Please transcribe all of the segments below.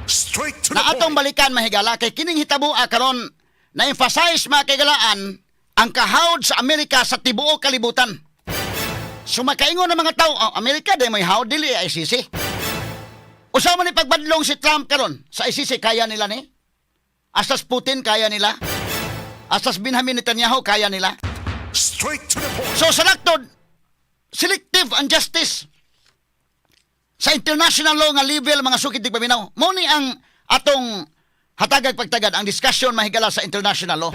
Straight to the Na atong point. balikan, mahigala, kay kining hitabo karon na emphasize, mga kaigalaan, ang kahawd sa Amerika sa tibuok kalibutan. So makaingon ng mga tao, "Oh, Amerika di may hawd, dili ICC." Usa man ni pagbadlong si Trump karon sa ICC, kaya nila ni? Asas Putin, kaya nila? Asas Benjamin Netanyahu, kaya nila? Straight to the point. So sa laktod, selective ang justice sa international law nga level, mga sukid tigpaminaw. Mao ni ang atong hatagag pagtagad ang discussion, mahigala, sa international law.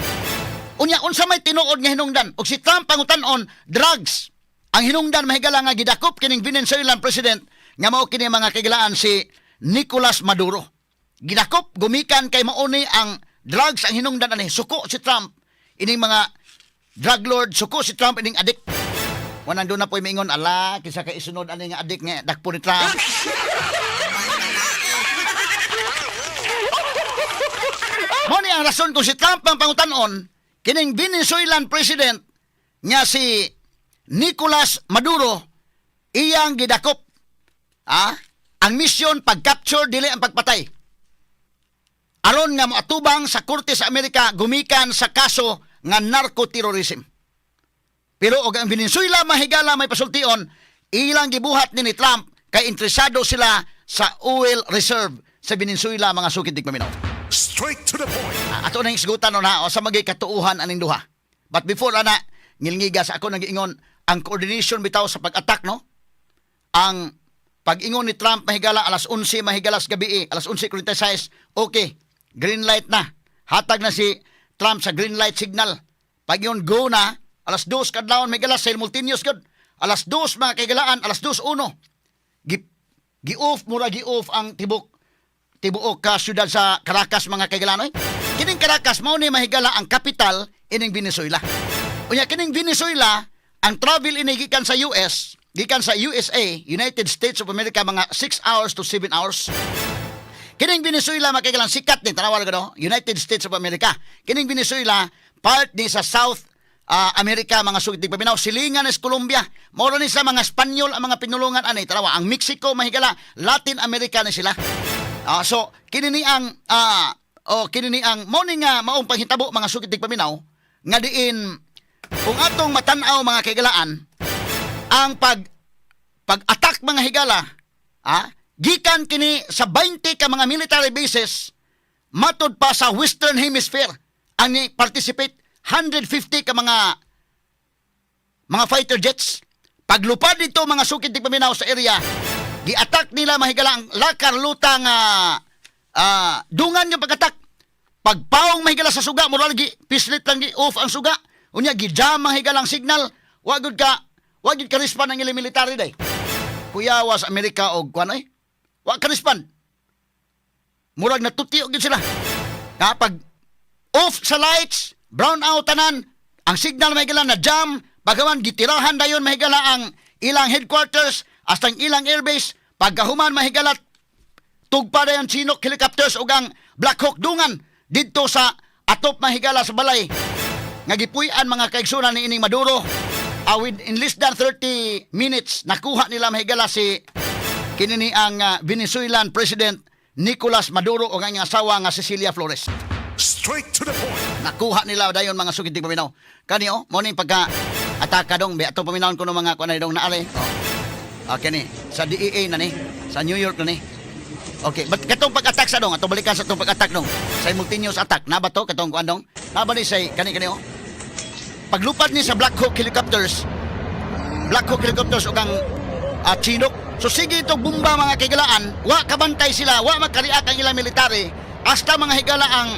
Unya, unsa may tinuod nga hinungdan? Og si Trump pangutan-on drugs. Ang hinungdan, mahigala, nga gidakop kining Venezuelan president nga mao kini, mga kahigalaan, si Nicolas Maduro. Gidakop gumikan kay mao ni ang drugs ang hinungdan ani. Suko si Trump ining mga drug lord, suko si Trump ining addict. Wanang doon na po'y miingon, "Ala, kinsa kay isunod ani nga addict nga dakpo ni Trump?" Mo ni ang rason kung si Trump ang pangutan-on, kining Venezuelan president nga si Nicolas Maduro iyang gidakop. Ah, ang misyon pag-capture, dili ang pagpatay. Aron nga moatubang sa korte sa Amerika gumikan sa kaso nga narco-terrorism. Pero og ang Venezuela, mahigala, may pasultion, ilang gibuhat ni Trump kay interesado sila sa oil reserve sa Venezuela, mga sukid tigpaminaw. Straight to the point. Ah, ato nang isgutan no na o sa magay katuuhan aning duha. But before ana, ngilngiga sa ako nagiingon ang coordination bitaw sa pag-attack, no? Ang pag-ingon ni Trump, mahigala, alas 11, mahigala, sa gabi, alas 11:46, okay, green light na. Hatag na si Trump sa green light signal. Pag yun go na, alas 2 kadlawon, mahigala, simultaneous gud. Alas 2, mga kaigalaan, alas 2:01. Gi, gi-off, mura gi-off ang tibuok ka syudad sa Caracas, mga kaigalaan, oy. Kining Caracas mao ni, mahigala, ang capital ining Venezuela. Unya kining Venezuela, ang travel ini gikan sa US, gikan sa USA, United States of America, mga 6 hours to 7 hours. Kining Venezuela, mga kaigalaan, sikat ni tanawa no? United States of America. Kining Venezuela part ni sa South America, mga sugid paminaw, silingan is Colombia. Mao ni sa mga Espanyol ang mga pinulungan ani. Tanawa ang Mexico, mahigala, Latin America ni sila. So kini ni ang mao ni nga maong panghitabo, mga sugid paminaw, nga diin kung atong matan-aw, mga kaigalaan, ang pag-attack, mga higala, gikan kini sa 20 ka mga military bases matud pa sa Western Hemisphere ang ni participate, 150 ka mga fighter jets. Paglupad dito, mga sukid tigpaminaw, sa area, gi-attack nila, mahigala, ang La Carlota nga dungan yung pag-attack. Pagpawong, mahigala, sa suga, moral gi pislit lang, gi off ang suga. Unya gi-jam, mahigala, ang signal. Wa gud ka respond ang ilang military day. Kuyawa sa Amerika og kuan ay. Wa ka respond. Murag natutio gyud sila. Kapag off sa lights, brown out tanan, ang signal, mahigala, na jam, bagaman gitirahan dayon, mahigala, ang ilang headquarters, hasta ang ilang airbase, pagkahuman, mahigala, tugpa dayon Chinook helicopters ug ang Black Hawk dungan didto sa atop, mahigala, sa balay nga gipuy-an, mga kaigsunan, ni ining Maduro. In less than 30 minutes nakuha nila, mahigala, si kini ni ang Venezuelan President Nicolas Maduro ug ang iyang asawa nga Cecilia Flores. Straight to the point. Nakuha nila dayon, mga sugid paminaw. Kani oh, mo ni pagka ataka dong be atong paminawon ko ng mga kuan dong naali. Oh. Okay ni sa DEA na ni sa New York na ni. Okay, but katong pag-attack sa dong, atong balikan sa atong pag-attack dong. Simultaneous attack na ba to katong kuan dong? Na ba ni say kani kani oh? Paglupad ni sa Black Hawk helicopters, Black Hawk helicopters ug ang Chinook. So sige ito bomba, mga kaigalaan, wa kabantay sila, wa makareact ang ilang military hasta, mga higala, ang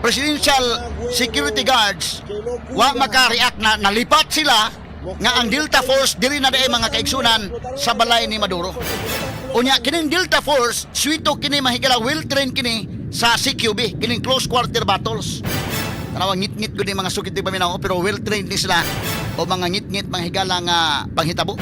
presidential security guards wa makareact na nalipat sila nga ang Delta Force diri na diay, mga kaigsunan, sa balay ni Maduro. Unya kining Delta Force, swito kini, mahigala, well trained kini sa CQB, kining close quarter battles. Tanawa, ngit-ngit gud ni, mga sukit di paminaw, pero well trained ni sila o mga ngit-ngit, mga higala, nga panghitabo.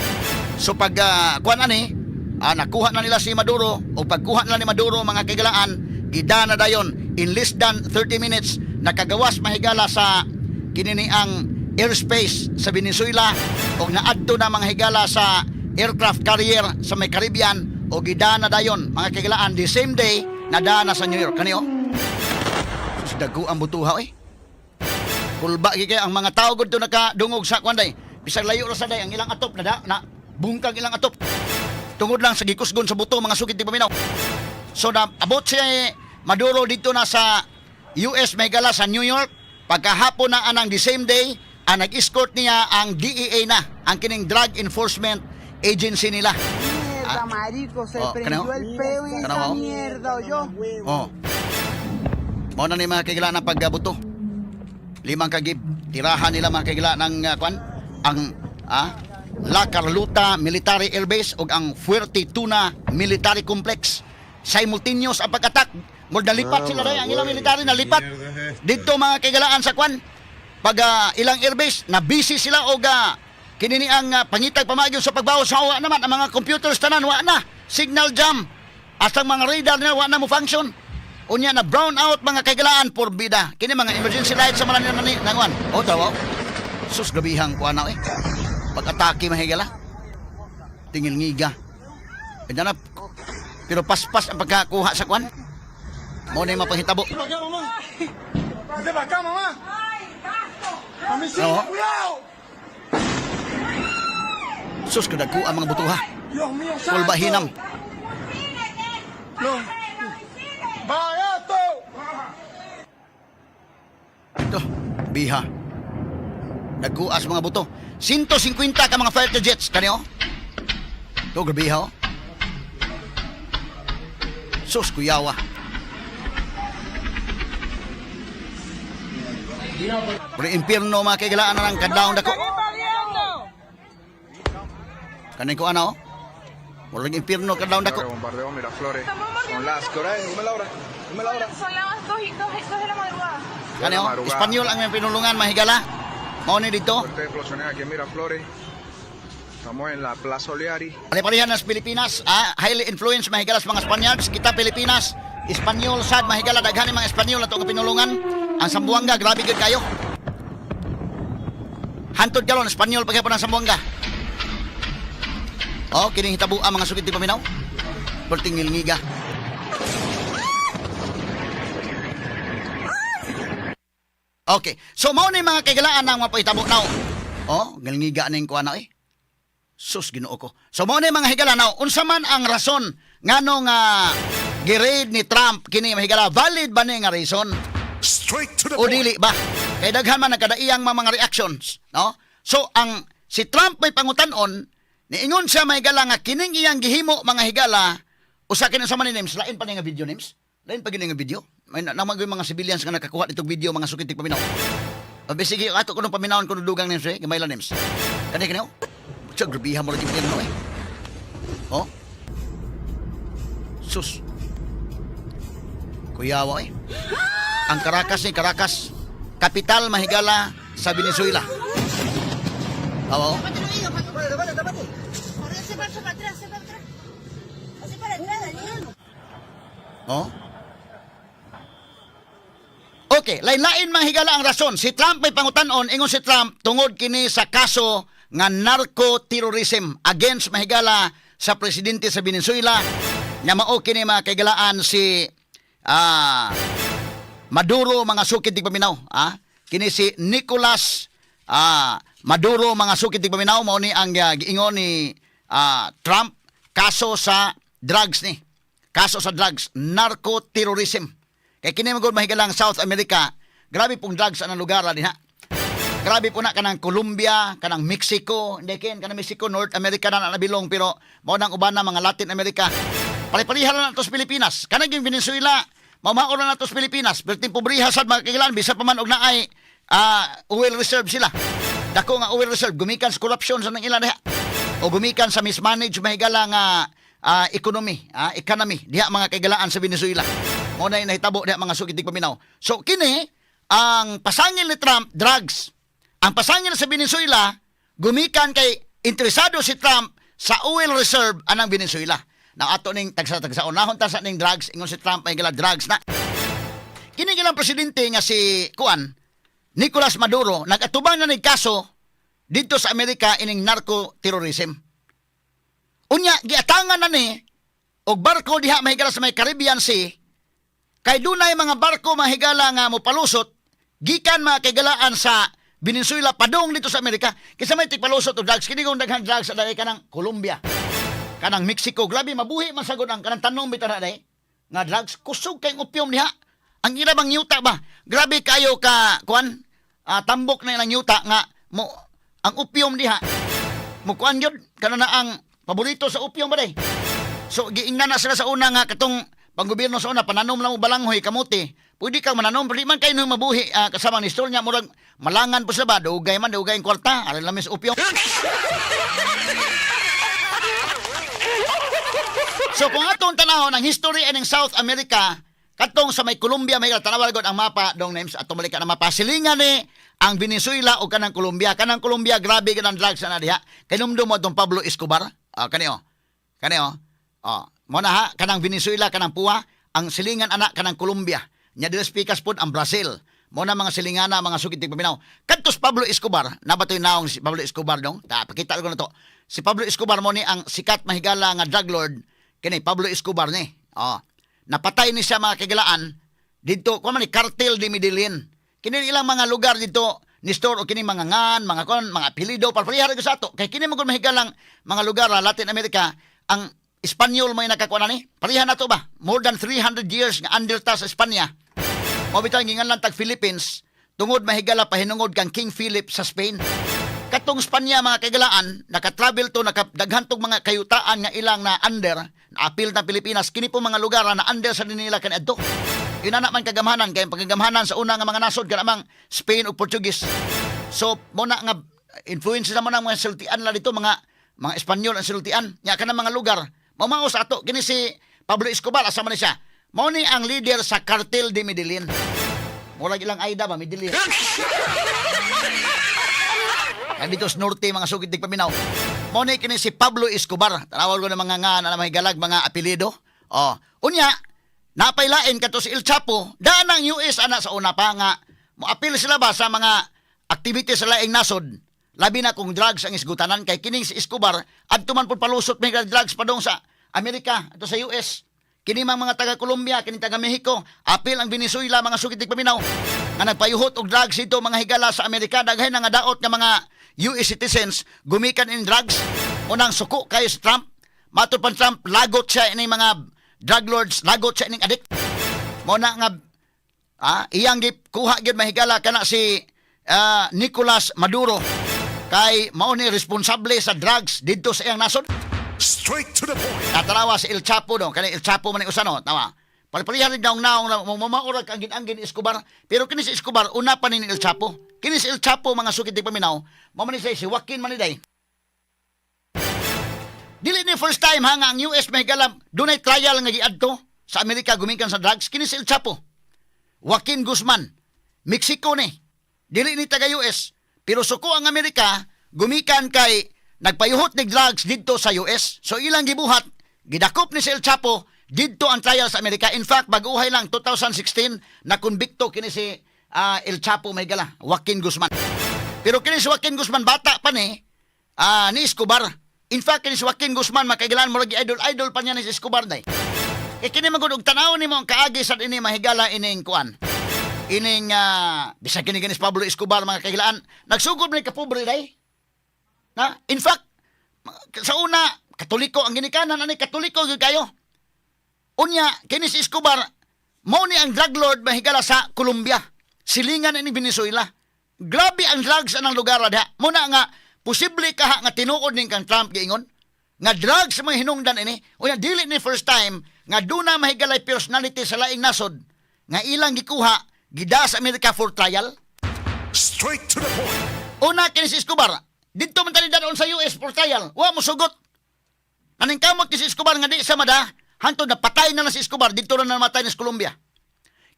So pag kuan ani, nakuha na nila si Maduro o pagkuha nila ni Maduro, mga kaigalaan, gida na dayon in less than 30 minutes nakagawas, mahigala, sa kinini ang airspace sa Venezuela og naadto na, mga higala, sa aircraft carrier sa may Caribbean o gida na dayon, mga kaigalaan, the same day. Nadaan na sa New York. Kani oh. Sus, dagko ang butuha eh. Kulba gyud kay ang mga tao gud to nakadungog sa kwan day. Bisag layo ra sa day ang ilang atop na na bungkag ilang atop. Tungod lang sa gikusgon sa buto, mga sukit di paminaw. So na abot si Maduro dito na sa US, may gala sa New York. Pagkahapon na anang the same day, ang nag-escort niya ang DEA na, ang kining Drug Enforcement Agency nila. Mierda, Ah. marico, se Oh, prendió ¿creo? el peo en ¿Creo? esa mierda, yo. Oh. Mao na ni mga kigla ng paggabuto. Limang kagib. Tirahan nila mga kigla ng kwan ang La Carlota Military Air Base ug ang Fuerte Tuna Military Complex. Simultaneous ang pag-attack. Murag nalipat sila rin, ang ilang military nalipat. Dito mga kigalaan sa kwan. Pag ilang airbase, na busy sila og kinini ang pangitag pamagyo sa pagbawo sa wa naman ang mga computers tanan wa na signal jam. Asang mga radar na wa na mo function. Unya na brown out mga kaigalaan por bida. Kini mga emergency lights sa mga nila ni nanguan. O tawo. Sus, grabihang kuan na eh. Pag-atake mahigala. Tingil ngiga. Kanya na, pero paspas ang pagkakuha sa kuan. Mao na yung mapanghitabo. Vente para acá, mamá. Vente para acá, mamá. Mami, sí, No. cuidado. Sus, kadagko ang mga butuha. Dios mío, santo. Kulbahinam. No. ¡Barato! Ito, biha. Nagkuas mga buto. 150 ka mga fighter jets. Kani oh. Ito, grabiha oh. Sus, kuyawa. Pero impierno mga kaigalaan na ng kadlaw dako. Kanin ko ano oh. Walang impierno kadlaw dako. Ahora bombardeo Miraflores. Son las, ¿qué hora es? Dime la hora. Dime la hora. Son las 2 y 2 de la madrugada. Kani oh, Espanyol ang may pinulungan mahigala. Mao ni dito. Fuertes explosiones aquí en Miraflores. Estamos en la Plaza Oleari. Pare-parehan nas Pilipinas, highly influenced mahigala sa mga Spaniards. Kita Pilipinas, Espanyol sad mahigala daghan ni mga Espanyol ato ang pinulungan. Ang Sambuanga grabe gyud kayo. Hantod karon Espanyol pagyapon ang Sambuanga. Oh, kining hitabo ang mga sukit di paminaw. Perting ngilngiga. Okay. So mao ni mga kaigalaan ang mapahitabo now. Oh, ngilngiga ning kuan na eh. Sus, Ginoo ko. So mao ni mga higala now, unsa man ang rason ngano nga gi-raid ni Trump kini mga higala, valid ba ni nga reason Straight to the o point. dili ba? Kay daghan man nagkadaiyang mga reactions, no? So ang si Trump may pangutan-on, niingon siya mga higala nga kining iyang gihimo mga higala usa kini sa man ni names, lain pa ni nga video names. Lain pa gini nga video. May na, namang mga civilians nga nakakuha nitong video mga sukit paminaw. Abi sige ato kuno paminawon kuno dugang names eh, gamay lang names. Kani kani oh. Siya grabihan mo lagi no eh. Oh. Sus. Kuyawa eh. Ang Caracas ni Caracas, kapital mahigala sa Venezuela. Oo. Hace paso para atrás, hace para atrás. Hace para atrás, Daniel. Oh. Okay, lain-lain mga higala ang rason. Si Trump may pangutan-on, ingon si Trump tungod kini sa kaso nga narco-terrorism against mahigala sa presidente sa Venezuela nga mao kini mga kaigalaan si Maduro mga sukid di paminaw, ah. Kini si Nicolas Maduro mga sukid di paminaw mao ni ang giingon ni Trump kaso sa drugs ni. Kaso sa drugs, narco-terrorism. Kay kini man gud mahigalang South America, grabe pong drugs anang lugar dinha. Grabe po na kanang Colombia, kanang Mexico, hindi ken kanang Mexico, North America na nabilong pero mao nang uban na mga Latin America. Pare-pareha na nato sa Pilipinas. Kanang yung Venezuela, mamao na nato sa Pilipinas. Pero pobriha sad mga kagilan bisan pa man og naay oil reserve sila. Dako nga oil reserve gumikan sa corruption sa nang ilan diha. O gumikan sa mismanage mahigala nga economy diha mga kaigalaan sa Venezuela. Mao na yung nahitabo diha mga sugid paminaw. So kini ang pasangil ni Trump drugs. Ang pasangil sa Venezuela gumikan kay interesado si Trump sa oil reserve anang Venezuela. Na ato ning tagsa-tagsa unahon ta sa ning drugs ingon si Trump ay gila drugs na. Kini gilang presidente nga si kuan Nicolas Maduro nagatubang na nig kaso didto sa Amerika ining narco-terrorism. Unya giatangan na ni og barko diha mahigala sa may Caribbean Sea. Kay dunay mga barko, mga higala, nga mopalusot gikan, mga kaigalaan, sa Venezuela padung dito sa Amerika. Kinsa may tigpalusot og drugs? Kini kung daghan drugs sa dai kanang Colombia, kanang Mexico, grabe mabuhi man sagod ang kanang tanom bitaw na dai nga drugs, kusog kay opium diha. Ang ila bang yuta ba? Grabe kayo ka kuan, tambok na ilang yuta nga mo ang opium diha. Mo kuan gyud kana na ang paborito sa opium ba day. So giingnan na sila sa una nga katong panggobyerno sa una, pananom lang mo balanghoy, kamuti. Pwede kang mananom pero di man kayo nung mabuhi, kasama ni store niya, murag malangan po sila ba, dugay man dugay ang kwarta aron lamis opium. So kung atong tanahon ang history ng South America, katong sa may Colombia, may tanawa gud ang mapa dong names, atong balikan ang mapa. Silingan ni ang Venezuela o kanang Colombia. Kanang Colombia, grabe kanang drugs na diha. Kahinumdum mo atong Pablo Escobar? Ah, kani oh. Kani oh. Oh, mo na ha, kanang Venezuela, kanang puwa, ang silingan ana kanang Colombia. Nya dili speakers pod ang Brazil. Mo na mga silingana, mga sukit paminaw. Kadtos Pablo Escobar, nabatoy naong si Pablo Escobar dong. Ta pakita ko na to. Si Pablo Escobar mo ni ang sikat, mahigala, nga drug lord kini Pablo Escobar ni. Oh. Napatay ni siya, mga kagilaan, didto kuan man ni Cartel de Medellin. Kini ilang mga lugar dito ni store o kini mga ngan, mga kon, mga apelyido parparehara gyud sa ato. Kay kini man gud mahigalang mga lugar sa Latin America, ang Espanyol may nakakuha na ni. Pareha na to ba? More than 300 years nga under ta sa Espanya. Mao bitaw ang ginganlan tag Philippines tungod, mahigala, pahinungod kang King Philip sa Spain. Katong Spanya, mga kaigalaan, naka-travel to, nakadaghan tog mga kayutaan nga ilang na under, naapil na Pilipinas, kini po mga lugar na under sa nila kaniadto. Inana man kagamhanan kay ang pagkagamhanan sa una nga mga nasod kanamang Spain ug Portuguese. So mo na nga influence na mo na mga sultian la dito, mga Espanyol ang sultian. Nya kanang mga lugar mamao sa ato. Kini si Pablo Escobar, asa man ni siya? Mao ni ang leader sa Cartel de Medellin. Murag ilang Aida ba, Medellin. Dito sa norte, mga sugid dig paminaw. Mao ni kini si Pablo Escobar. Tanawag ko ng mga nga na mahigalag mga apelyido. Oh, unya napailain kato si El Chapo, daan ang US ana sa una pa nga moapil sila ba sa mga activities sa laing nasod. Labi na kung drugs ang isgutanan, kay kining si Escobar adto man pud palusot may drugs padung sa Amerika, ato sa US. Kini mang mga taga Colombia, kini taga Mexico, apil ang Venezuela, mga sugid dig paminaw, nga nagpayuhot og drugs dito, mga higala, sa Amerika. Daghay na nga daot nga mga US citizens gumikan in drugs. Unang suko kayo si Trump. Matod pan Trump, lagot siya ini mga drug lords, lagot siya ining addict. Mo na nga iyang kuha gyud, mahigala, kana si Nicolas Maduro kay mao ni responsable sa drugs didto sa iyang nasod. Straight to the point. Tatarawa si El Chapo do, kani El Chapo man ni usa no, tawa. Palipalihan rin naong naong na mamaurag ang ginanggin ni Escobar. Pero kini si Escobar, una pa ni El Chapo. Kini si El Chapo, mga sukit di paminaw, mao man ni siya, si Joaquin man ni day. Dili ni first time ha nga ang US may galam, dunay trial nga giadto sa Amerika gumikan sa drugs. Kini si El Chapo. Joaquin Guzman, Mexico ni. Dili ni taga US. Pero suko ang Amerika gumikan kay nagpayuhot ni drugs didto sa US. So ilang gibuhat, gidakop ni si El Chapo didto ang trial sa Amerika. In fact, baguhay lang 2016 na konbikto kini si El Chapo, may gala, Joaquin Guzman. Pero kini si Joaquin Guzman, bata pa ni ni Escobar. In fact, kini si Joaquin Guzman, makaigalan mo lagi, idol idol pa niya ni si Escobar day. E kini magud og tan-awon nimo ang kaagi sa ini, mahigala, ining kuan. Ining bisag kini ganis Pablo Escobar, mga kahigalaan, nagsugod man ni kapobre day. Na in fact sa una Katoliko ang ginikanan ani, Katoliko gyud kayo. Unya kini si Escobar mao ni ang drug lord, mahigala, sa Colombia. Silingan ini Venezuela. Grabe ang drugs anang lugar diha. Muna nga posible kaha nga tinuod ning kang Trump giingon nga drugs sa mga hinungdan ini. Unya dili ni first time nga duna, mahigalay, personality sa laing nasod nga ilang gikuha gida sa Amerika for trial. Straight to the point. Una kini si Escobar, didto man tani dadon sa US for trial. Wa mo sugot. Aning kamot ni si Escobar nga di sa mada, hantod na patay na na si Escobar, didto na namatay ni sa Colombia.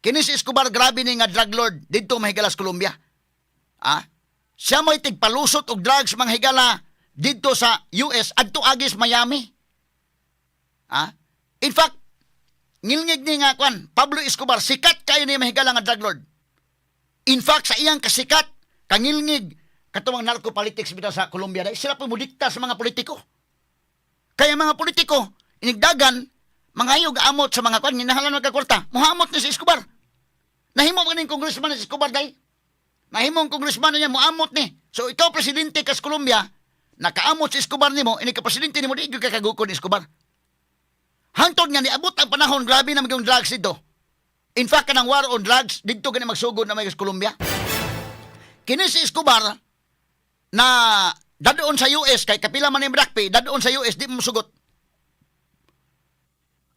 Kini si Escobar grabe ni nga drug lord didto, mahigala, sa Colombia. Ah? Siya mo'y tigpalusot og drugs, mga higala, didto sa US adto agis Miami. Ah? In fact, ngilngig ni nga kwan, Pablo Escobar, sikat kayo ni, mahigala, nga drug lord. In fact, sa iyang kasikat, kangilngig, katong narco politics bitaw sa Colombia, dahil sila po mudikta sa mga politiko. Kaya mga politiko, inigdagan, Mangayog amot sa mga kwan, ginahalan magkakwarta. Muhamot ni si Escobar. Nahimo ba ning congressman ni si Escobar day? Nahimo ang congressman niya, muamot ni. So ikaw presidente kas Colombia, nakaamot si Escobar nimo, ini ka presidente nimo di gyud ka kagukod ni Escobar. Hangtod nga niabot ang panahon, grabe na magyong drugs dito. In fact, kanang war on drugs, didto gani magsugod na may Colombia. Kini si Escobar na dadoon sa US kay kapila man ni Brakpi, dadoon sa US di mo sugot.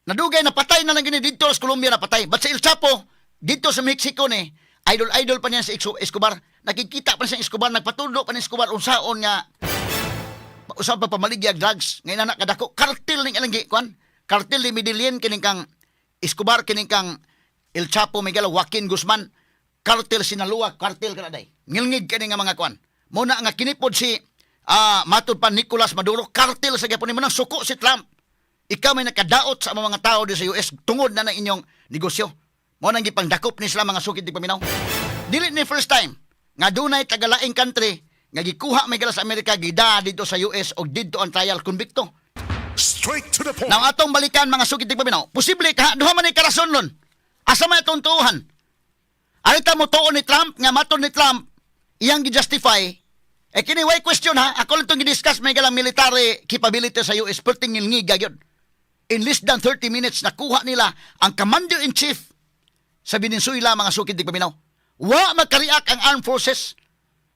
Nadugay napatay na lang gini didto sa Colombia napatay. But sa El Chapo, didto sa Mexico ni, idol-idol pa niya si Escobar. Nakikita pa niya si Escobar, nagpatulo pa ni Escobar unsaon nga usa pa pamaligya drugs ngayon na kadako kartel ning ilang kuan kartel ni Medellin kining kang Escobar, kining kang El Chapo, Miguel Joaquin Guzman, kartel Sinaloa, kartel kana day ngilngig kini nga mga kuan mo na nga kinipod si matud pa Nicolas Maduro kartel sa gyapon ni mo nang suko si Trump. Ikaw may nakadaot sa mga tao di sa US tungod na ng inyong negosyo mo nang gipangdakop ni sila, mga sukid di paminaw. Dili ni first time nga dunay tagalaing country nga gikuha may sa Amerika, gida dito sa US og didto ang trial, konbikto. Straight to the point. Now atong balikan, mga sukid di paminaw, posible ka duha man ni karason nun. Asa man itong tuuhan? Arita mo tuon ni Trump nga maton ni Trump iyang gi-justify eh kini way question ha, ako lang itong gi-discuss may galang military capability sa US perting ngilngig gyud. In less than 30 minutes nakuha nila ang commander in chief sa Venezuela, mga sukid di paminaw. Wa makareact ang armed forces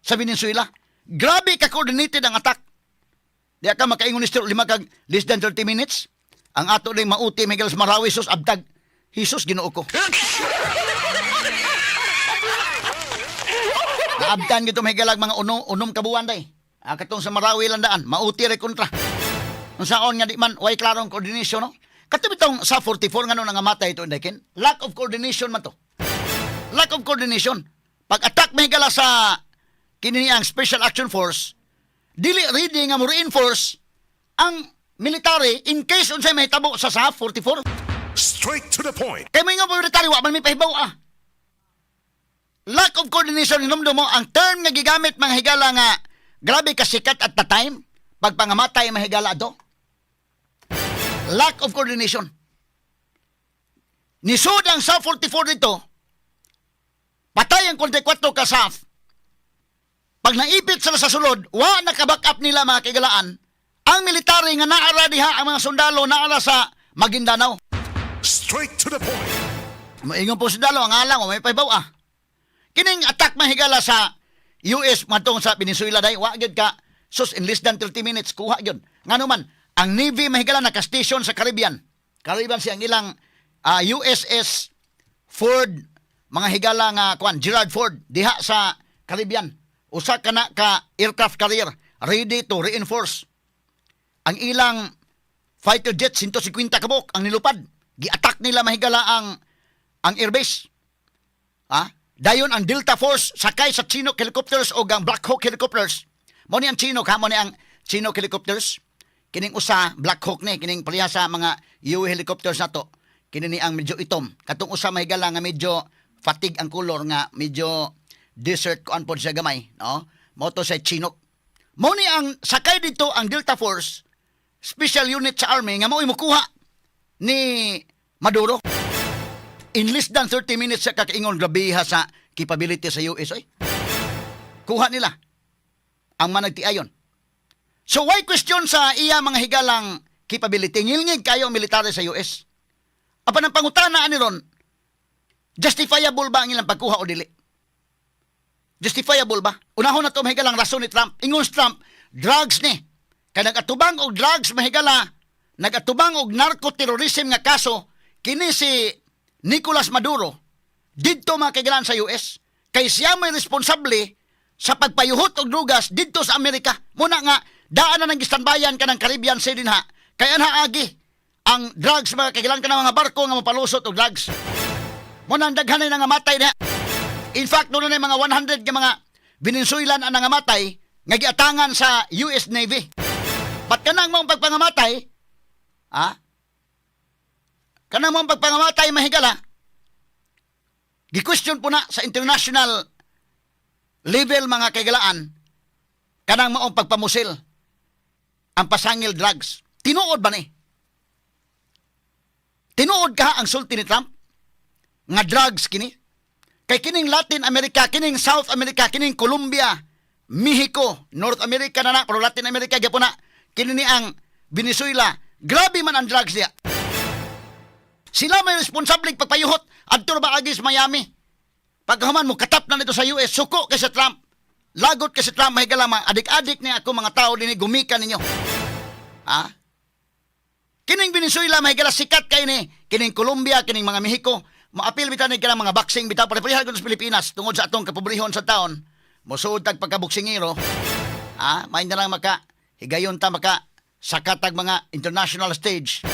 sa Venezuela. Grabe ka coordinated ang attack. Di ka makaingon ni lima kag less than 30 minutes. Ang ato ning mauti Miguel Marawi sus abtag. Jesus, Ginoo ko. Naabtan gito Miguel ang mga uno, unom ka buwan day. Ah, katong sa Marawi lang daan, mauti re kontra. Unsaon nga di man way klarong coordination, no? Kato bitong sa 44 ngano nangamatay ito indakin? Lack of coordination man to. Lack of coordination. Pag-attack mahigala sa kini ang Special Action Force, dili ready nga mo reinforce ang military in case unsay mahitabo sa SAF 44. Straight to the point. Kay mo nga military wa man may pahibaw ah. Lack of coordination, hinumdum mo ang term nga gigamit mga higala nga grabe kasikat at the time pagpangamatay mahigala do. Lack of coordination. Nisud ang SAF 44 dito, patay ang 44 ka SAF. Pag naipit sila sa sulod, wa naka-back up nila mga kigalaan. Ang military nga naara diha, ang mga sundalo naara sa Maguindanao. Straight to the point. Maingon po sundalo, ang alang, may pahibaw ah. Kining attack mahigala sa US matong sa Venezuela day, wa gyud ka sus in less than 30 minutes kuha gyud. Ngano man, ang Navy mahigala naka-station sa Caribbean. Caribbean siya ang ilang USS Ford mga higala nga kuan Gerald Ford diha sa Caribbean. Usa ka na ka aircraft carrier ready to reinforce ang ilang fighter jet, 150 kabuk ang nilupad. Gi-attack nila mahigala ang airbase. Ha? Dayon ang Delta Force sakay sa Chinook helicopters o ang Black Hawk helicopters. Mo ni ang Chinook ha, mo ni ang Chinook helicopters. Kining usa Black Hawk ni kining pareha sa mga UA helicopters nato. Kini ni ang medyo itom. Katong usa mahigala nga medyo fatigue ang color nga medyo desert kuan pod siya gamay, no? Mo to sa Chinook. Mo ni ang sakay dito ang Delta Force special unit sa army nga mao'y mukuha ni Maduro. In less than 30 minutes sa kakaingon grabeha sa capability sa US ay. Kuha nila ang managtiayon. So why question sa iya mga higalang capability? Ngilngig kayo ang military sa US. Apan ang pangutana ani ron, justifiable ba ang ilang pagkuha o dili? Justifiable ba? Unahon na to mahigalang rason ni Trump. Ingon si Trump, drugs ni. Kay nagatubang og drugs mahigala, nagatubang og narco-terrorism nga kaso, kini si Nicolas Maduro, didto mga kaigalan sa US, kay siya may responsable sa pagpayuhot og drugas didto sa Amerika. Muna nga, daan na ng gistanbayan ka ng Caribbean Sea dinha. Kay anha agi ang drugs mga kaigalan ka ng mga barko nga mapalusot og drugs. Muna ang daghan na nangamatay na. In fact, doon na mga 100 nga mga Venezuelan ang nangamatay nga giatangan sa US Navy. Ba't kanang mong pagpangamatay? Ha? Kanang mong pagpangamatay mahigala? Gi-question po na sa international level mga kaigalaan kanang maong pagpamusil ang pasangil drugs. Tinuod ba ni? Tinuod ka ang sulti ni Trump nga drugs kini? Kay kining Latin America, kining South America, kining Colombia, Mexico, North America na na, pero Latin America gyapon na. Kini ni ang Venezuela. Grabe man ang drugs diya. Sila may responsable pagpayuhot adto ra ba agis Miami. Pagkahuman mo katap na nito sa US, suko kay sa Trump. Lagot kay sa Trump, mahigala mga adik-adik ni ako mga tao dinhi gumika ninyo. Ha? Kining Venezuela mahigala sikat kay ni, kining Colombia, kining mga Mexico, maapil bitaw ni kanang mga boxing bitaw pare-pareha gud sa Pilipinas tungod sa atong kapobrehon sa taon. Mosuod tag pagkaboksingero. Ha? May na lang maka higayon ta maka sakatag mga international stage.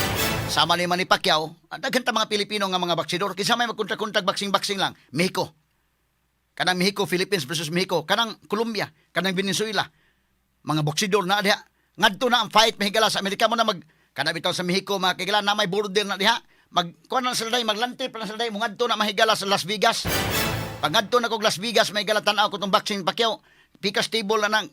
Sama ni Manny Pacquiao, ang daghan ta mga Pilipino nga mga baksidor kinsa may magkontra-kontrag boxing-boxing lang, Mexico. Kanang Mexico, Philippines versus Mexico, kanang Colombia, kanang Venezuela. Mga boksidor na diha. Ngadto na ang fight mahigala sa Amerika mo na mag kana bitaw sa Mexico mga kigala na may border na diha. Mag kuan na sila day, maglantrip na sila day, mungadto na mahigala sa Las Vegas. Pag ngadto na kog Las Vegas mahigala tan-aw ko tong boxing Pacquiao. Pikas table na nang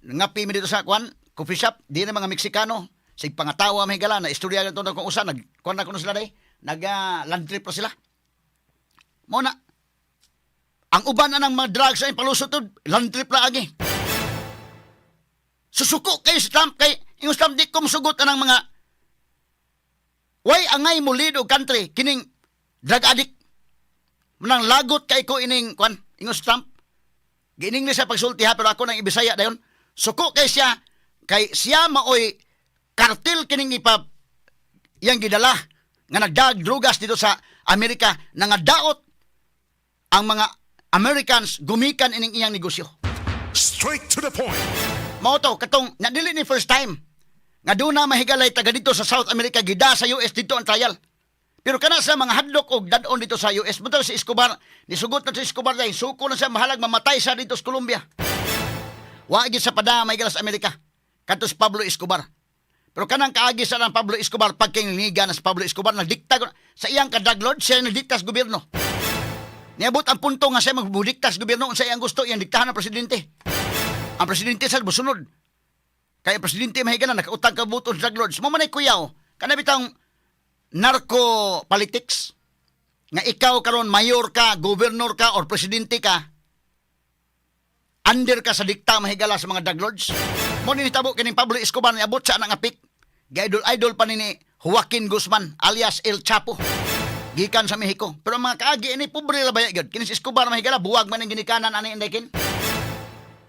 ngapi mi dito sa kuan, coffee shop, di na mga Meksikano. Sig pangatawa mahigala na istorya na to na kung usa nag kuan na kuno sila day, nag land trip na sila. Mo na ang uban na ng mga drugs ay palusot to, land trip na agi. Susuko kayo sa Trump kay ingon sa Trump di ko musugot anang mga way angay mo lead og country kining drug addict. Manang lagot kay ko ining kwan ingon sa Trump. Giining niya sa pagsulti ha, pero ako nang ibisaya dayon. Suko kay siya maoy kartel kining ipa iyang gidala nga nagdag drugas dito sa Amerika na nga daot ang mga Americans gumikan ining iyang negosyo. Straight to the point. Mao to katong na dili ni first time nga duna mahigalay taga dito sa South America gida sa US dito ang trial. Pero kana sa mga hadlok og dad-on dito sa US, bitaw si Escobar, nisugot na si Escobar dahil suko na siya mahalag mamatay siya dito sa Colombia. Wa gyud sa pada mahigala sa Amerika. Kadto si Pablo Escobar. Pero kanang kaagi sa ng Pablo Escobar pagkingiga na si Pablo Escobar nagdikta sa iyang kadaglord siya nagdikta sa gobyerno. Niabot ang punto nga siya magbudikta sa gobyerno unsa iyang gusto iyang diktahan ng presidente. Ang presidente sa musunod. Kaya ang presidente mahigala nakautang ka buton sa drug lords. Mo man ay kuyaw. Kana bitang narco politics nga ikaw karon mayor ka, governor ka or presidente ka, under ka sa dikta mahigala sa mga drug lords. Mo ni nitabo kining Pablo Escobar niabot sa anang apik. Gaidol idol pa ni Joaquin Guzman alias El Chapo. Gikan sa Mexico. Pero ang mga kaagi ini pobre ra baya gyud. Kini si Escobar mahigala buwag man ang ginikanan ani inday kin.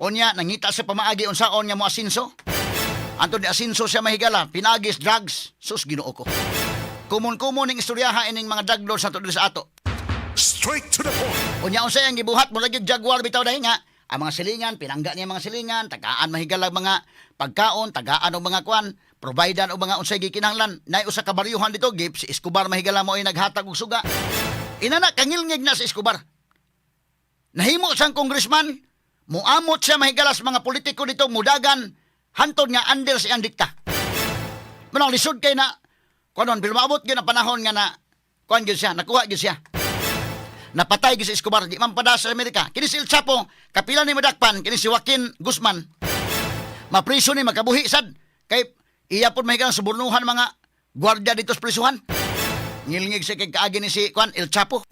Unya nangita sa pamaagi unsaon nga mo asinso. Anto ni asinso siya mahigala, pinagis drugs, sus Ginoo ko. Kumon-kumon ning istoryaha ining mga drug lords nato diri sa ato. Straight to the point. Unya unsay ang gibuhat mo lagi jaguar bitaw dahil nga ang mga silingan pinangga niya mga silingan, tagaan mahigala mga pagkaon, tagaan og mga kwan, providean og mga unsay gikinahanglan. Nay usa ka baryuhan dito gip si Escobar mahigala mo ay naghatag og suga. Inana kangilngig na si Escobar. Nahimo siyang congressman, muamot siya mahigala sa mga politiko dito, mudagan, hantod nga under sa iyang dikta. Manang lisod kay na, kunon, pero maabot gyud ang panahon nga na, kuan gyud siya, nakuha gyud siya. Napatay gyud si Escobar, di man pada sa Amerika. Kini si El Chapo, kapila ni madakpan, kini si Joaquin Guzman. Mapriso ni makabuhi sad. Kay iya pod mahigalang subornuhan mga gwardiya dito sa prisuhan. Ngilngig siya kay kaagi ni si kuan El Chapo.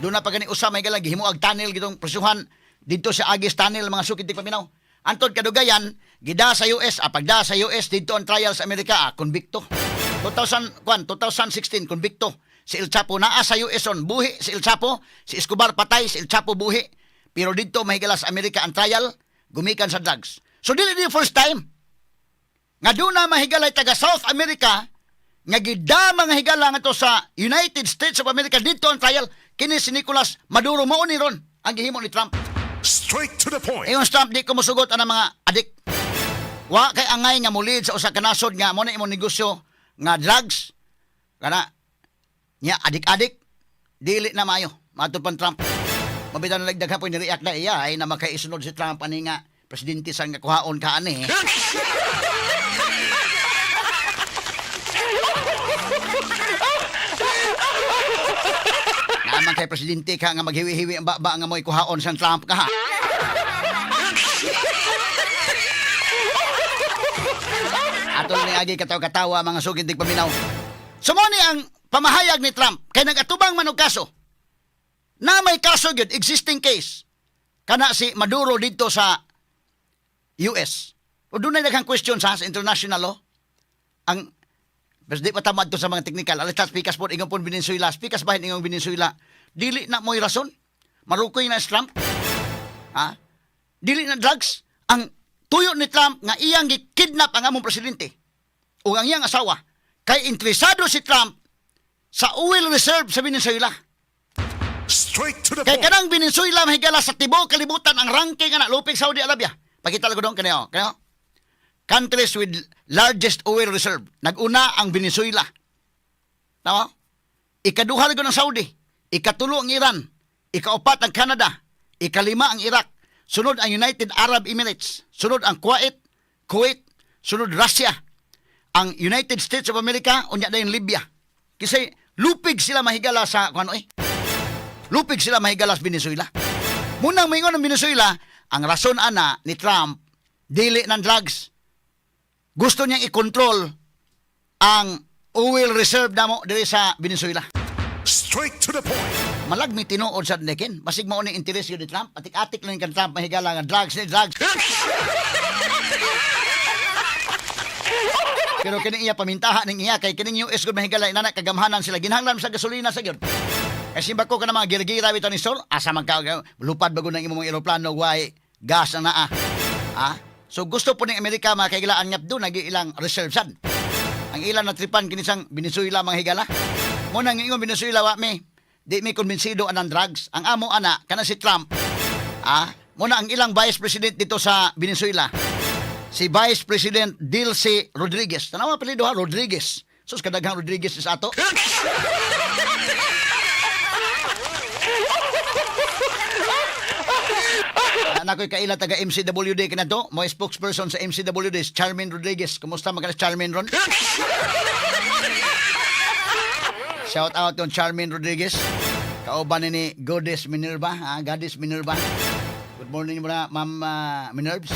Doon na pa gani usa may galang gihimo og tunnel gitong prisuhan didto sa Agis Tunnel mga sukid paminaw. Antod kadugayan gida sa US, pagda sa US didto ang trial sa Amerika, convicto. 2000 kwan 2016 convicto si El Chapo naa sa US on buhi si El Chapo, si Escobar patay, si El Chapo buhi. Pero didto mahigala sa Amerika ang trial gumikan sa drugs. So dili di first time nga doon na mahigalay taga South America nga gida mga higala nga to sa United States of America dito ang trial kini si Nicolas Maduro mao ni ron ang gihimo ni Trump. Straight to the point. Ingon si Trump di ko mosugot ang mga adik. Wa kay angay nga mulid sa usa ka nasod nga mo na imong negosyo nga drugs kana nya adik-adik dili na maayo matud pan Trump. Mabita na lagdag po ni-react na iya ay na makaisunod si Trump ani nga presidente sa nga kuhaon ka ani. Naman kay presidente ka nga maghiwi-hiwi ang baba nga mo'y kuhaon sa Trump ka ha. Ato ni agi katawa-katawa mga sugid dig paminaw. So mo ni ang pamahayag ni Trump kay nagatubang man og kaso. Na may kaso gyud, existing case kana si Maduro dito sa US. O dunay daghang question sa international law. Ang Pero di pa tama to sa mga technical. Alas pikas po ingon po Venezuela, pikas bahin ingong Venezuela. Dili na mo'y rason. Marukoy na si Trump. Ha? Dili na drugs. Ang tuyo ni Trump nga iyang gikidnap ang among presidente o ang iyang asawa kay interesado si Trump sa oil reserve sa Venezuela. Straight to the Kay point. kanang Venezuela mahigala sa tibuok kalibutan ang ranking ana lupig Saudi Arabia. Pakita lang ko doon kaniyo. Kaniyo. Countries with largest oil reserve. Naguna ang Venezuela. Tama? Ikaduha lang ang Saudi. Ikatulo ang Iran. Ikaupat ang Canada. Ikalima ang Iraq. Sunod ang United Arab Emirates. Sunod ang Kuwait. Sunod Russia. Ang United States of America. Unya na yung Libya. Kasi lupig sila mahigala sa kung ano eh. Lupig sila mahigala sa Venezuela. Munang maingon ng Venezuela, ang rason ana ni Trump, dili ng drugs. Gusto niyang i-control ang oil reserve namo diri sa Venezuela. Straight to the point. Malagmi tinuod sa Nekin. Basig mao ni interes yun ni Trump. Atik-atik lang kan Trump mahigala nga drugs ni drugs. Pero kini iya pamintaha ning iya kay kining US gud mahigala inana kagamhanan sila, ginhanglan sa gasolina sa gyud. Kay simba ko kana mga gira-gira bitaw ni Sol, asa man ka lupad bago ng imong eroplano way gas na naa. Ah? So gusto po ng Amerika mga kaigilaan nga do nagi ilang reserve sad. Ang ilang natripan kini sang Venezuela mga higala. Mo nang ingon Venezuela, wa mi di mi kumbinsido anang drugs. Ang amo ana kana si Trump. Ah, mo na ang ilang vice president dito sa Venezuela, si Vice President Dilcy Rodriguez. Tanawa apelyido ha, Rodriguez. Sus, kadaghang Rodriguez sa ato. Anak ko'y kaila taga MCWD kinato. Mo spokesperson sa MCWD, si Charmaine Rodriguez. Kumusta man ka na, Charmaine ron? Shout out to Charmaine Rodriguez. Kauban ni Goddess Minerva, ha? Goddess Minerva. Good morning muna, Ma'am Minervs.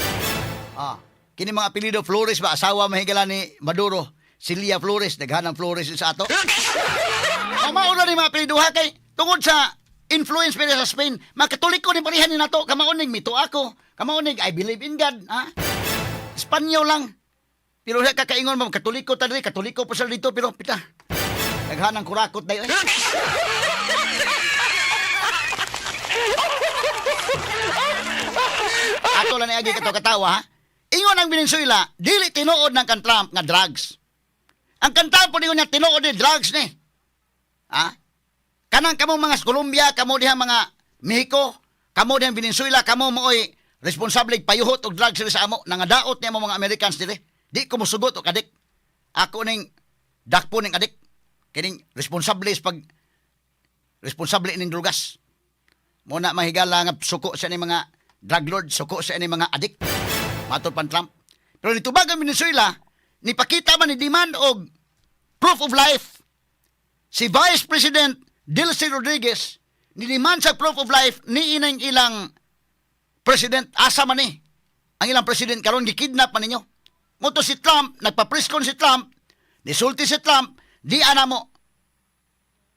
Ah, kini mga apelyido Flores ba, asawa mahigala ni Maduro. Celia Flores, daghanang Flores sa ato. Mamauna ni mga apelyido ha kay tungod sa influence pa sa Spain, makatoliko ni parehan ni nato, kamaunig mito ako, kamaunig I believe in God, ha? Espanyol lang. Pero sa kakaingon mo, Katoliko ta diri, Katoliko pa sila dito, pero pita. Daghanang kurakot dayo eh. Ato lang niagi kato katawa ha. Ingon ang Venezuela, dili tinuod ng kan Trump nga drugs. Ang kan Trump po ningon niya tinuod ni drugs ni. Ha? Kanang kamo mga Colombia, kamo diha mga Mexico, kamo diha Venezuela, kamo mooy responsable payuhot og drugs diri sa amo, nangadaot niya mo mga Americans diri. Di ko mosugot og adik. Ako ning dakpo ning adik. Kining responsable sa pag responsable ning drugas. Mo na mahigala nga suko sa ni mga drug lord, suko sa ni mga adik. Matod pan Trump. Pero nitubag ang Venezuela, nipakita man ni demand og proof of life si Vice President Delcy Rodriguez, ni demand sa proof of life ni inang ilang president, asa man ni ang ilang president karon, gikidnap man ninyo. Moto si Trump, nagpa-press con si Trump, nisulti si Trump, di ana mo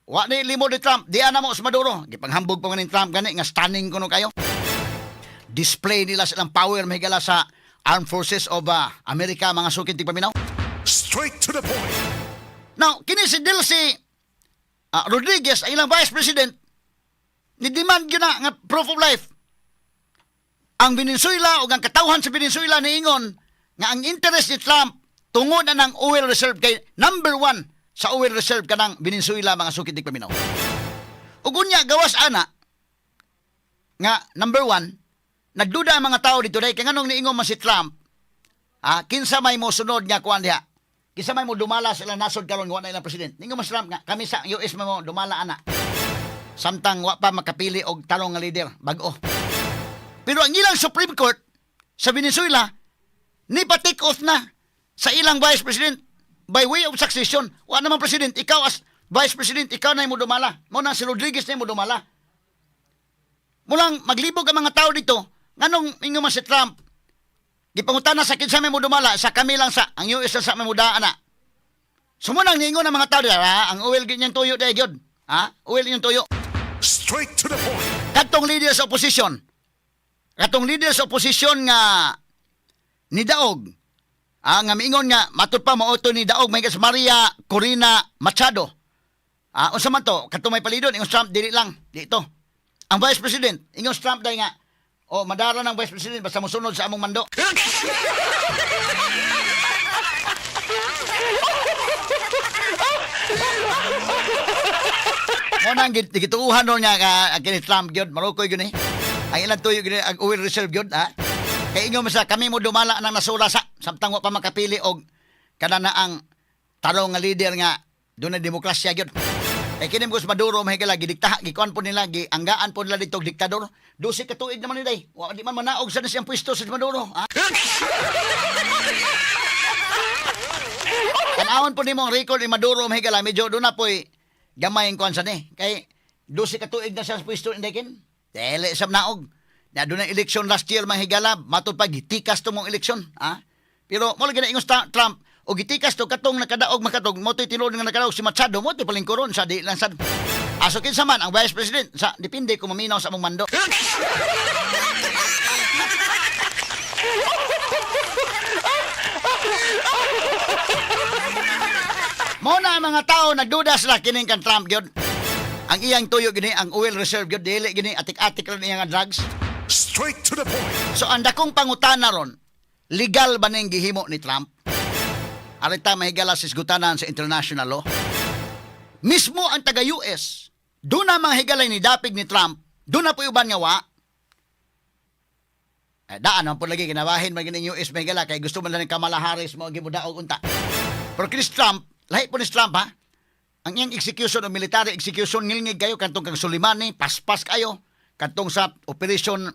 wa ni limo ni Trump, di ana mo sa Maduro. Gipanghambog pa man ni Trump gani nga stunning kuno kayo. Display nila silang power mahigala sa Armed Forces of America mga sukid tigpaminaw. Straight to the point. Now, kini si Delcy Rodriguez, ang ilang vice president, ni demand yun na nga proof of life. Ang Venezuela o ang katawhan sa Venezuela niingon nga ang interest ni Trump tungod na ng oil reserve kay number one sa oil reserve kanang Venezuela mga sukid paminaw. Ug unya gawas ana nga number one, nagduda ang mga tao dito dahil kay nganong niingon man si Trump, ah, kinsa may mo sunod nga kuan diha? Kinsa may mo dumala sa ilang nasod karon nga wa na ilang president? Ningon man si Trump nga kami sa US may mo dumala ana. Samtang wa pa makapili og tarong nga leader, bag-o. Pero ang ilang Supreme Court sa Venezuela ni pa-take off na sa ilang vice president by way of succession. Wa naman president, ikaw as vice president, ikaw na mo dumala. Mo na si Rodriguez na mo dumala. Mulang maglibog ang mga tao dito. Nganong ingon man si Trump, gipangutana sa kinsa may mo dumala, sa kami lang sa ang US lang sa may mudaa na. Sumunang niingon ang mga tao dira, ha? Ang oil gyud niyang tuyo dahil gyud. Ha? Oil niyang tuyo. Straight to the point. Katong leader sa opposition. Katong leader sa opposition nga ni Daog. Ah, nga miingon nga matud pa mao to ni Daog may sa Maria Corina Machado. Ah, unsa man to? Katong may palidon ingon Trump dili lang dito. Ang Vice President, ingon Trump dai nga oh, madara ng Vice President basta mosunod sa among mando. Mo nang gituuhan ron niya ka kini Trump gyud, marukoy gyud ni. Ang ilang tuyo gyud ni, ang oil reserve gyud ha. Kay ingon man sa kami mo dumala nang nasura sa samtang wa pa makapili og kada na ang tarong nga leader nga dunay demokrasya gyud. Kay kini mo Maduro mahigala gidikta gikuan po nila gianggaan po nila dito og diktador. 12 ka tuig naman ni day. Wa di man manaog sa siyang pwesto sa Maduro. Ha? Tanawon po nimo ang record ni Maduro mahigala medyo doon na po'y gamay ang kuan sa ni. Kay 12 ka tuig na siya sa pwesto indekin. Dili sa naog. Na doon ang eleksyon last year mahigala matud pa gitikas to mong eleksyon, ha? Pero mo lagi na ingos Trump o gitikas to katong nakadaog makatog mo to'y tinuod nga nakadaog si Machado mo to'y palingkuron sa di lang sad. Aso kinsa man ang vice president sa depende kung maminaw sa among mando. Mo na ang mga tao nagduda sila kining kan Trump gyud. Ang iyang tuyo gini ang oil reserve gyud dili gini atik-atik ra niya nga drugs. Straight to the point. So ang dakong pangutana ron, legal ba ning gihimo ni Trump? Arita mahigala sa isgutanan sa international law. Mismo ang taga-US, doon na mga higalay ni dapig ni Trump, doon na po uban nga wa. Eh, daan man po lagi kinabahin man gining US mahigala kay gusto man lang ni Kamala Harris mo gibudaog unta. Pero Chris Trump, lahi po ni Trump ha. Ang iyang execution o military execution ngilngig kayo kantong kang Soleimani, paspas kayo kantong sa operation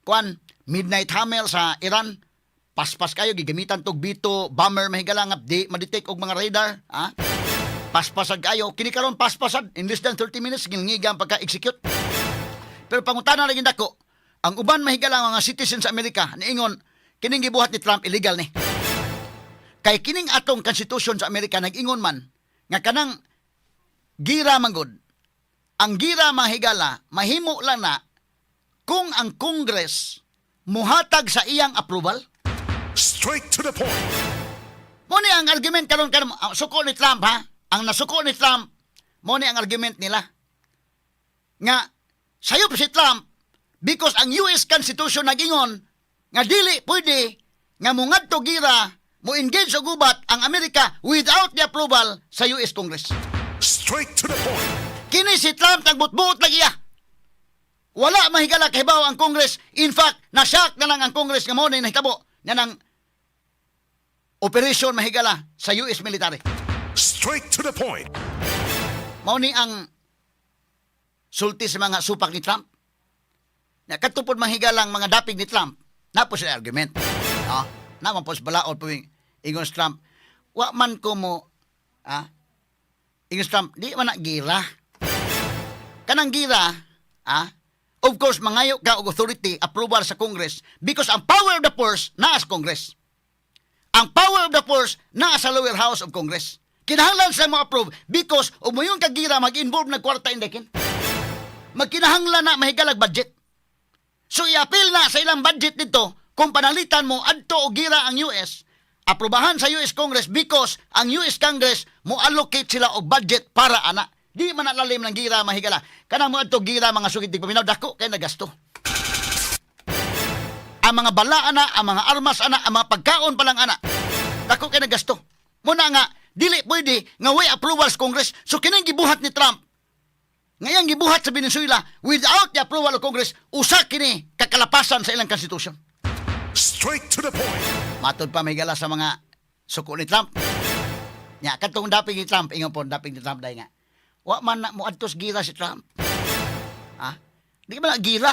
kuan Midnight Hammer sa Iran, paspas kayo gigamitan tog bito bomber mahigala nga di madetect og mga radar, ha? Paspasad kayo kini karon paspasad in less than 30 minutes ngilngiga ang pagka-execute. Pero pangutana lagi dako, ang uban mahigala nga mga citizens sa Amerika niingon kining gibuhat ni Trump illegal ni. Kay kining atong constitution sa Amerika nag-ingon man nga kanang gira manggod. Ang gira mahigala mahimo lang na kung ang Congress muhatag sa iyang approval. Straight to the point. Mo ni ang argument karon karon ang suko ni Trump ha. Ang nasuko ni Trump mo ni ang argument nila. Nga sayop si Trump because ang US Constitution nag-ingon nga dili pwede nga mongadto gira mo engage og gubat ang Amerika without the approval sa US Congress. Straight to the point. Kini si Trump nagbutbuot lagi iya. Wala mahigala kahibaw ang Congress. In fact, nasyak na lang ang Congress nga mao ni nahitabo na nang operation mahigala sa US military. Straight to the point. Mao ni ang sulti sa mga supak ni Trump. Na katupod mahigalang mga dapig ni Trump, napo sila argument. No? Naman po sa balaod po yung ingon si Trump, wa man ko mo, ah, ingon si Trump, di man na gira. Kanang gira, ah, of course, mangayo ka og authority, approval sa Congress, because ang power of the purse naa sa Congress. Ang power of the purse naa sa lower house of Congress. Kinahanglan sa mo approve because umuyon ka gira mag-involve na kwarta indekin. Magkinahanglan na mahigalag budget. So i-appeal na sa ilang budget dito kung panalitan mo adto og gira ang US, aprobahan sa US Congress because ang US Congress mo allocate sila og budget para ana. Di man na lalim ng gira mahigala. Kanang mo adto gira mga sugid di paminaw dako kay nagasto. Ang mga bala ana, ang mga armas ana, ang mga pagkaon pa lang ana. Dako kay nagasto. Muna nga dili pwede nga way approval sa Congress. So kining gibuhat ni Trump ngayang gibuhat sa Venezuela without the approval of Congress, usa kini kakalapasan sa ilang konstitusyon. Straight to the point. Matod pa may gala sa mga suko ni Trump. Nya katong dapig ni Trump, ingon po dapig ni Trump dai nga. Wa man na moadtos gira si Trump. Ha? Di man na gira.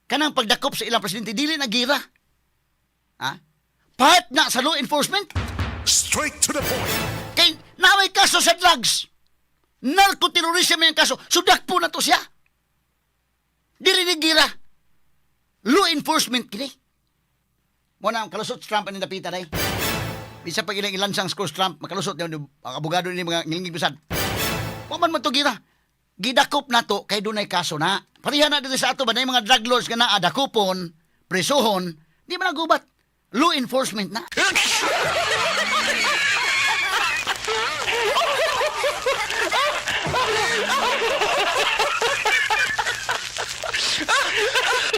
Kanang pagdakop sa ilang presidente dili na gira. Ha? Part na sa law enforcement. Straight to the point. Kay naway kaso sa drugs. Narcoterrorism yung kaso. So dakpo na to siya. Dili ni gira. Law enforcement kini. Mo na ang kalusot si Trump ang dapita day. Bisa pag ilang ilansang scores Trump, makalusot niya ang abogado ni mga ngilingig bisad. Wa man man to gira. Gidakop na to kay dunay kaso na. Pareha na diri sa ato ba na mga drug lords nga naa dakopon, presohon, di man nagubat. Law enforcement na.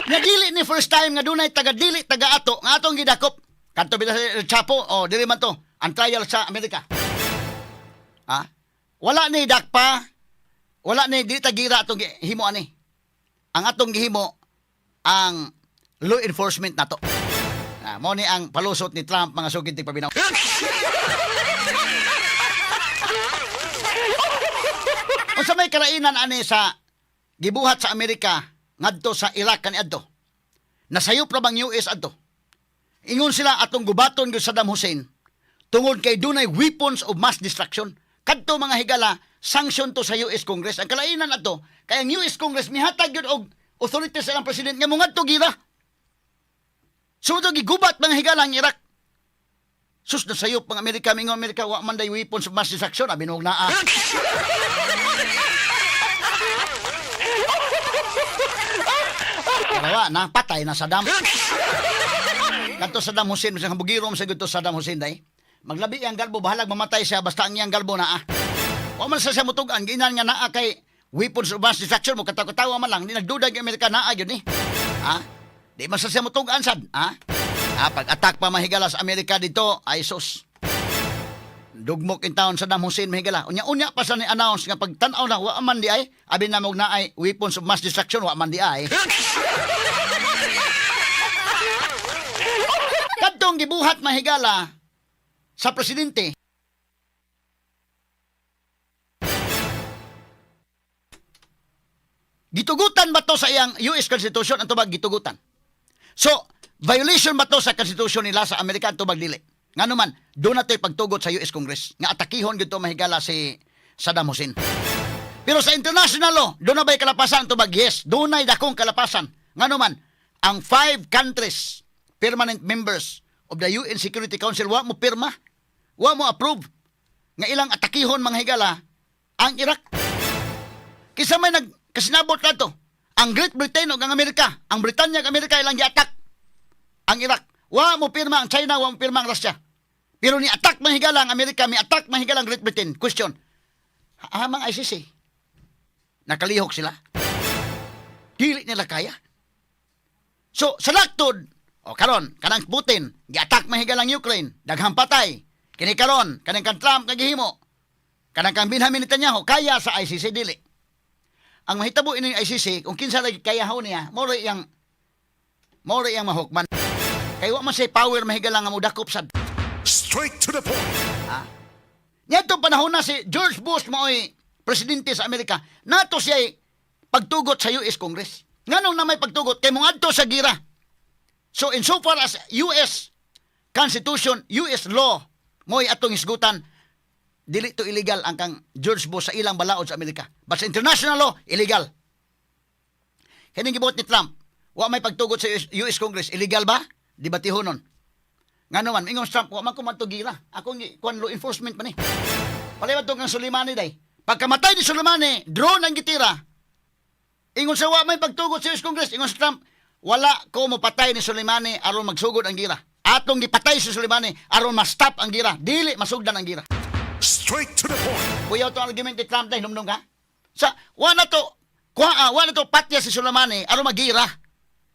Nga dili ni first time nga dunay taga dili taga ato nga atong gidakop. Kadto bitaw sa El Chapo, oh dili man to ang trial sa Amerika. Ha? Wala ni dakpa, wala ni dili ta gira atong gihimo ani. Ang atong gihimo ang law enforcement nato. Ah, mo ni ang palusot ni Trump, mga sugid tig paminaw. Unsa may karainan ani sa gibuhat sa Amerika ngadto sa Iraq kaniadto? Nasayop ra bang US adto? Ingon sila atong gubaton gyud Saddam Hussein tungod kay dunay weapons of mass destruction. Kadto, mga higala, sanction to sa US Congress. Ang kalainan adto kay ang US Congress mihatag gyud og authority sa ilang president nga mongadto gira. Sumod gigubat, mga higala, ang Iraq. Sus, nasayop ang Amerika, mingon Amerika, wa man day weapons of mass destruction, abi nog naa. Pero wa na, patay na Saddam. Kadto Saddam Hussein, bisag bugiro sa gudto Saddam Hussein day. Maglabi ang galbo, bahalag mamatay siya basta ang iyang galbo naa. Wa man sa siya mutugan, ginan nga naa kay weapons of mass destruction mo katawa-katawa man lang, di nagduda ang Amerika naa gyud ni. Ha? Di man sa siya mutugan sad, ha? Ah, pag-attack pa, mahigala, sa Amerika dito, ay sus. Dugmok in town Saddam Hussein, mahigala. Unya-unya pa sa ni announce nga pagtan-aw na wa man di ay, abi na mo na ay weapons of mass destruction wa man di ay. Kadtong gibuhat, mahigala, sa presidente. Gitugutan ba to sa iyang US Constitution? Ang tubag, gitugutan. So, violation ba to sa Constitution nila sa Amerika? Ang tubag, dili. Ngano man, doon na to'y pagtugot sa US Congress nga atakihon gyud to, mahigala, si Saddam Hussein. Pero sa international law, doon na ba'y kalapasan? Tubag, yes. Doon na'y dakong kalapasan. Ngano man, ang five countries, permanent members of the UN Security Council, wa mo pirma, wa mo approve nga ilang atakihon, mga higala, ang Iraq. Kisa may nag kasinabot na to. Ang Great Britain ug ang Amerika, ang Britanya ug Amerika ilang gi-attack ang Iraq. Wa mo pirma ang China, wa mo pirma ang Russia. Pero ni attack, mga higala, ang Amerika, mi attack, mga higala, ang Great Britain. Question. Amang ICC. Nakalihok sila. Dili nila kaya. So, sa laktod, o karon, kanang Putin, gi-attack, mahigala, ang Ukraine, daghang patay. Kini karon, kanang kan Trump kagihimo. Kanang kang Benjamin Netanyahu, kaya sa ICC? Dili. Ang mahitabo ini ICC, kung kinsa lagi kaya niya, mao iyang mahukman. Kay wa man say power, mahigala, nga modakop sad. Straight to the point. Niadtong panahon na si George Bush maoy presidente sa Amerika, nato siya pagtugot sa US Congress. Nganong na may pagtugot kay moadto sa gira. So insofar as US Constitution, US law mo'y atong hisgutan, dili to illegal ang kang George Bush sa ilang balaod sa Amerika. But sa international law, illegal. Kining gibuhat ni Trump, wa may pagtugot sa US Congress, illegal ba? Debatihon nun. Ngano man, ingon si Trump, wa man ko gira. Ako gi kuan, law enforcement man ni. Paliwat to kang Soleimani day. Pagkamatay ni Soleimani, drone ang gitira. Ingon sa wa may pagtugot sa US Congress, ingon si Trump, wala ko mopatay ni Soleimani aron magsugod ang gira. Atong gipatay si Soleimani aron ma-stop ang gira. Dili masugdan ang gira. Straight to the point. Kuyaw to argument ni Trump dahil hinumdum ka. Sa wa na to kuha, wa na to patya si Soleimani aron magira.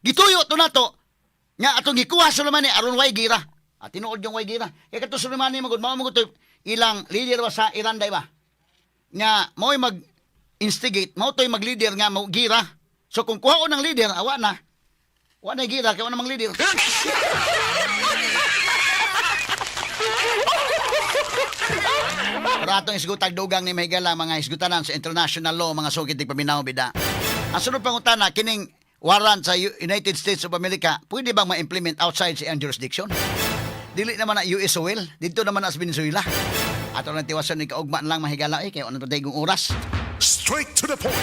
Gituyo to nato nga atong gikuha si Soleimani aron way gira. At tinuod yung way gira. Kay kato Soleimani magud mao magud to ilang leader ba sa Iran day ba? Nga mao'y mag instigate, mao to'y mag-leader nga mo gira. So kung kuhaon ng leader, awa na. Wa na gira kay wa namang leader. Pero atong isgutag dugang ni mahigala mga isgutanan sa international law, mga sugid paminaw bida. Ang sunod pangutana kining warrant sa United States of America, pwede bang ma-implement outside sa iyang jurisdiction? Dili naman na US soil, dito naman na sa Venezuela. Ato lang tiwasan ni kaugma lang, mahigala, eh, kay ano pa oras. Straight to the point.